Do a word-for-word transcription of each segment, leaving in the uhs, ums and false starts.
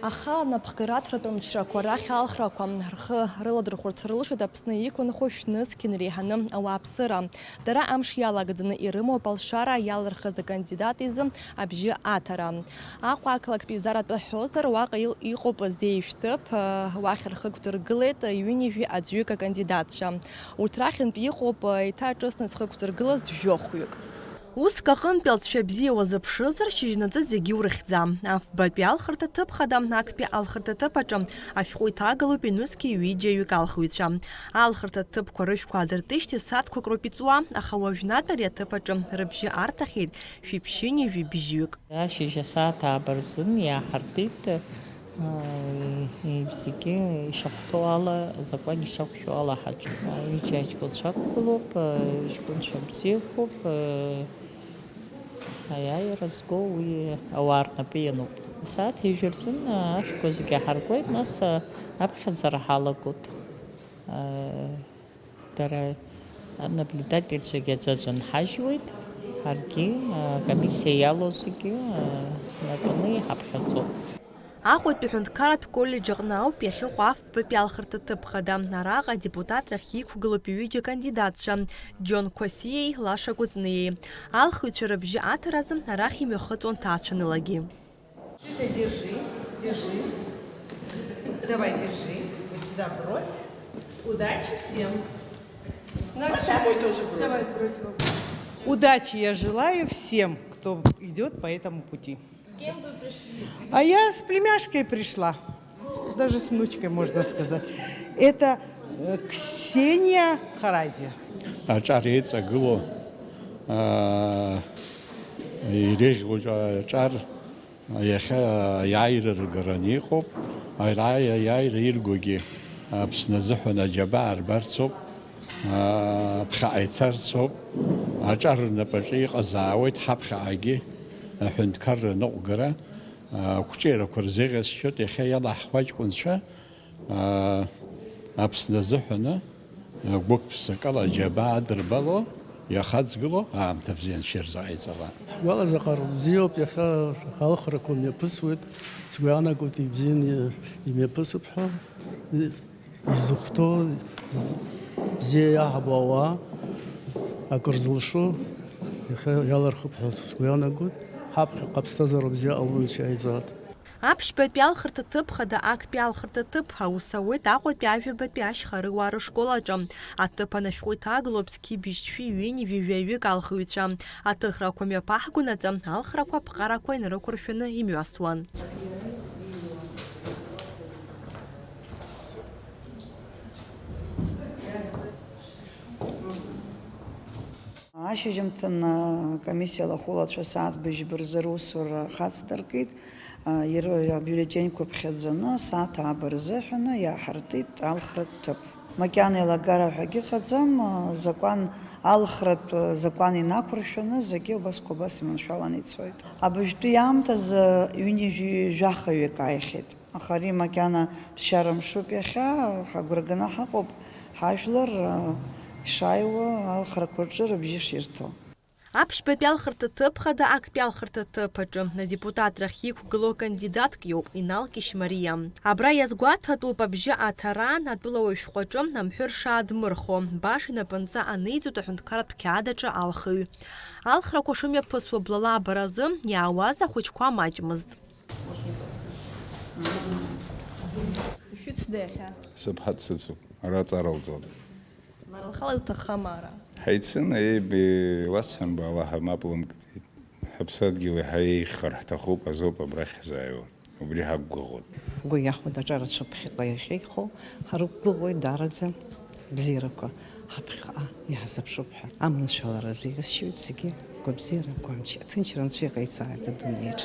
Аха анапхгаратәратә мчрақәа рахь алхрақәа рхы рыладырхәырц рылшоит Аԥсны иқәынхо шәнызқь инареиҳаны ауааԥсыра. Дара амш иалагӡаны ирымоуп алшара иалырхыз акандидат изы абжьы аҭара. Аҟәа ақалақьтә еизаратә ҳәозар, уаҟа ил-, иҟоуп зеижә ҭыԥ, уахь рхы гәдыргылеит ҩынҩажәи аӡәҩык акандидатцәа. Урҭ рахьынтә иҟоуп еиҭа ҿыцны зхы гәдыргылаз жәохәҩык. Уск аҟынтәи алҵшәа бзиа уазыԥшызар, шьыжьнаҵы зегьы урыхьӡа. Афбатәи алхырҭа ҭыԥ хада, актәи алхырҭа ҭыԥ аҿы ашәҟәы иҭагалоуп ҩнызқьи ҩыџьаҩык алхыҩцәа. Алхырҭа ҭыԥқәа рышәқәа аадыртижьҭеи сааҭқәак роуп иҵуа, аха уажәнатә ари аҭыԥ аҿы рыбжьы арҭахьеит шәиԥшьынҩажәи бжьҩык. Ашьыжь асааҭ ааба рзын иааҳартит, аа, зегьы ишахәҭоу ала, азакәан ишақәшәо ала ҳаҿуп. Ҩыџьа аҷкәынцәа ақәгылоуп, ҷкәынцәа бзиақәоуп, аиааира зго уи ауаа рнапы иануп. Асааҭ ҩажәа рзын ашәқәа зегьы ҳаргоит, нас аԥхьаӡара ҳалагоит. Дара анаблюдательцәагьы аӡәаӡәа нҳажьуеит, ҳаргьы, акомиссиа иалоу зегьы, а, натәаны иҳаԥхьаӡоуп. Аҟәатәи аҳәынҭқарратә коллеџь аҟны ауп иахьыҟоу афбатәи алхырҭа ҭыԥ хада. Араҟа адепутатрахь иқәгылоуп ҩыџьа акандидатцәа, Џьон Қәасиеи Лаша Кәыҵниеи. Алхыҩцәа рыбжьы аҭаразы арахь имҩахыҵуан ҭаацәанылагьы. Слушай, держи, держи. Давай, держи. Вот сюда брось. Удачи всем. Значит, вот так. Мой тоже брось. Давай, брось его. Удачи я желаю всем, кто идёт по этому пути. С кем вы пришли? А я с племяшкой пришла. Даже с внучкой, можно сказать. Это, э, Ксения Харази. Аҿар еиҵагылоу, аа, иреиӷьу аҿар Иахьа аиааира рыгараны иҟоуп. Ара аиааира иргогьы Аԥсны азыҳәан аџьабаа рбарцоуп, ԥхьаҟа ицарцоуп. Аҿар рнапаҿы иҟазаауеит ҳаԥхьаҟагьы аҳәынҭқарра аныҟәгара. Ақәҿиарақәа рзеиӷьасшьоит иахьа иалаҳхуа аҷкәынцәа. Аԥсны азыҳәаны гәык-ԥсыкала аџьабаа адырбало, иахаҵгыло аамҭа бзиа анцәа ирзаҟаиҵалан. Ҳгәалазыҟара бзиоуп, иахьа алхрақәа мҩаԥысуеит, сгәы иаанагоит ибзианы имҩаԥысып ҳәа, изыхәҭоу, з-, бзиа иаҳбо ауаа акыр зылшо иахьа иалырхып ҳәа сгәы иаанагоит, ҳаԥхьаҟа аԥсҭазаара бзиа ҟаланы анцәа иаиҵалат. Аԥшьбатәи алхырҭа ҭыԥ хада, актәи алхырҭа ҭыԥ аус ауеит Аҟәатәи ажәабатәи ашьхарыуаа рышкол аҿы. Аҭыԥ анышәҟәы иҭагылоуп зқьи быжьшәи ҩынҩажәи жәаҩык алхыҩцәа. Аҭыхрақәа мҩаԥаҳгонаҵы, алхрақәа аԥҟарақәа инарықәыршәаны имҩасуан. Ашьыжьымҭан акомиссиа алахәылацәа сааҭ быжьба рзы русура хацдыркит. Ир-, абиулетеньқәа ԥхьаӡаны, асааҭ ааба рзыҳәаны иааҳартит алхратә ҭыԥ. Макьана еилагара ҳәагьы ыҟаӡам, закәан алхратә закәан инақәыршәаны зегьы убасқәа убас иманшәаланы ицоит. Абыжәтәи аамҭазы ҩынҩажәи жәахаҩык ааихьеит. Аха ари макьана ԥсшьара мшуп иахьа, ҳагәра ганы ҳаҟоуп, ҳажәлар, а, ишааиуа алхрақәа рҿы рыбжьы ширҭо. Аԥшьбатәи алхырҭа ҭыԥ хада, актәи алхырҭа ҭыԥ аҿы адепутатрахь иқәгылоу кандидатк иоуп Инал Кьышьмариа. Абра иазгәаҭатәуп абжьы аҭара, атәылауаҩ шәҟәаҿы амҳәыр шаадмырхуа, баша инапынҵа аниҵоит аҳәынҭқарратә қьаад аҿы алхыҩ. Алхрақәа шымҩаԥысуа блала абаразы иаауаз ахәыҷқәа маҷмызт. Ишәыцда иахьа? Сыԥҳа дсыцуп, ара аҵара лҵон. Лара лхала илҭаххама ара? Ҳаицын, еиб-, иласҳәан, баала ҳәа мап лымкӡеит. Ҳаԥсадгьыл еиҳа еиӷьхар ҳҭахуп, азоуп абрахь ҳзааиуа. Убри ҳақәгәыӷуан. Ҳгәы иахәоит аҿарацәа ԥхьаҟа иахьеиқәхо, ҳрықәгәыӷуеит даараӡа бзиарақәа ҳаԥхьаҟа иаҳзыԥшуп ҳәа. Аманшәалара азы ирысшьоит зегьы, агәабзиара, агәамч, аҭынчра анцәа иҟаиҵааит адунеиаҿ.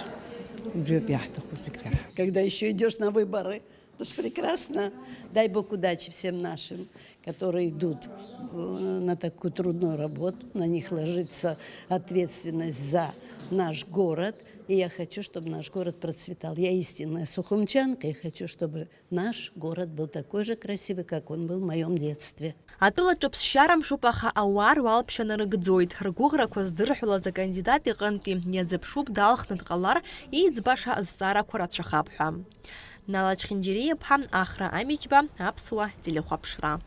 Убриоуп иаҳҭаху зегь реиҳа. Когда ещё идёшь на выборы, это ж прекрасно. Дай Бог удачи всем нашим, которые идут, э, на такую трудную работу. На них ложится ответственность за наш город. Я хочу, чтобы наш город процветал. Я истинная сухумчанка и хочу, чтобы наш город был такой же красивый, как он был в моем детстве. Атәыла ҿыԥсшьарамшуп, аха ауаа руалԥшьа нарыгӡоит. Ргәыӷрақәа здырҳәалаз акандидат иҟынтәи иазыԥшуп далхны дҟалар, иӡбаша азҵаарақәа рацәахап ҳәа. Нала Чхинџьириа-ԥҳа, Ахра Амиџьба, Аԥсуа телехәаԥшра.